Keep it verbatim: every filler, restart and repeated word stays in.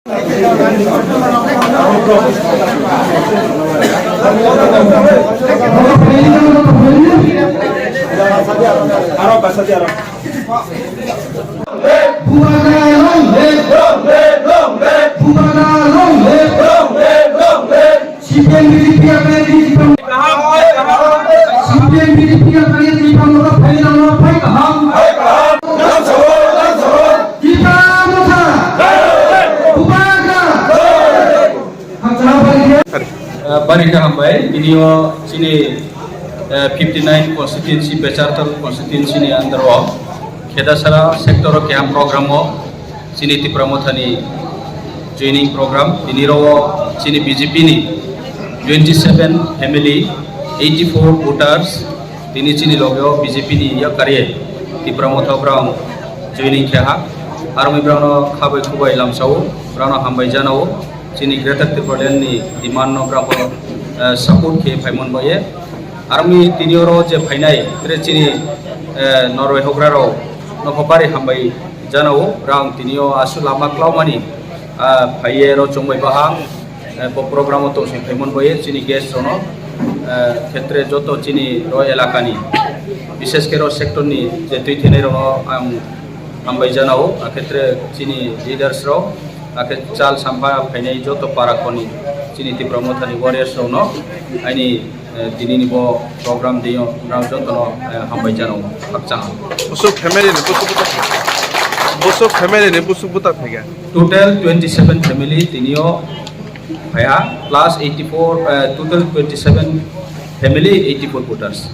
Bubagra long live! Bubagra long live! C P M B J P apni Tipra, C P M B J P apni Tipra Motha phai rang no phai kaham. Tipra Motha. Bubagra. Hamsa hambai. Ah, bari khe hambai. Tini o chini, eh, fifty nine constituency, Pecharthal constituency ni under o Khedasara sector o keha program o chini Tipra Motha ni joining program. Tini ro o chini B J P ni twenty seven family, eighty four voters, tini chini loge o B J P ni yakarwi Tipra Motha brang joining khe ha. Aroni brang no khabai khubai lamsa o, brang no hambai jana o. Chini Greater Tipraland ni demand no brang bo, eh, support khe phaimon baye. Aroni tini oro je phainai, tre chini, eh, Norway hogra rok no pho bari hambai jana o, brang tini o asu lama klaumani, ah, phaiye ro chongbai baha, eh, bo program o tongsi phaimon baye chini guest rok no, eh, khetre joto chini ro elaka ni, bishes khe ro sector ni je twi thenai rok no ang hambai jana o, akhetre chini leaders rok, akhe chal sampha phainai joto para khoni chini Tipra Motha ni warriors rok no aini, eh, tini ni bo program deyo nang joto no, eh, hambai jana o, khakchang. Busuk family ni busuk buta, busuk family ni busuk buta phega. Total twenty seven family tini o phaya plus eighty four, eh, total twenty seven family, eighty four voters.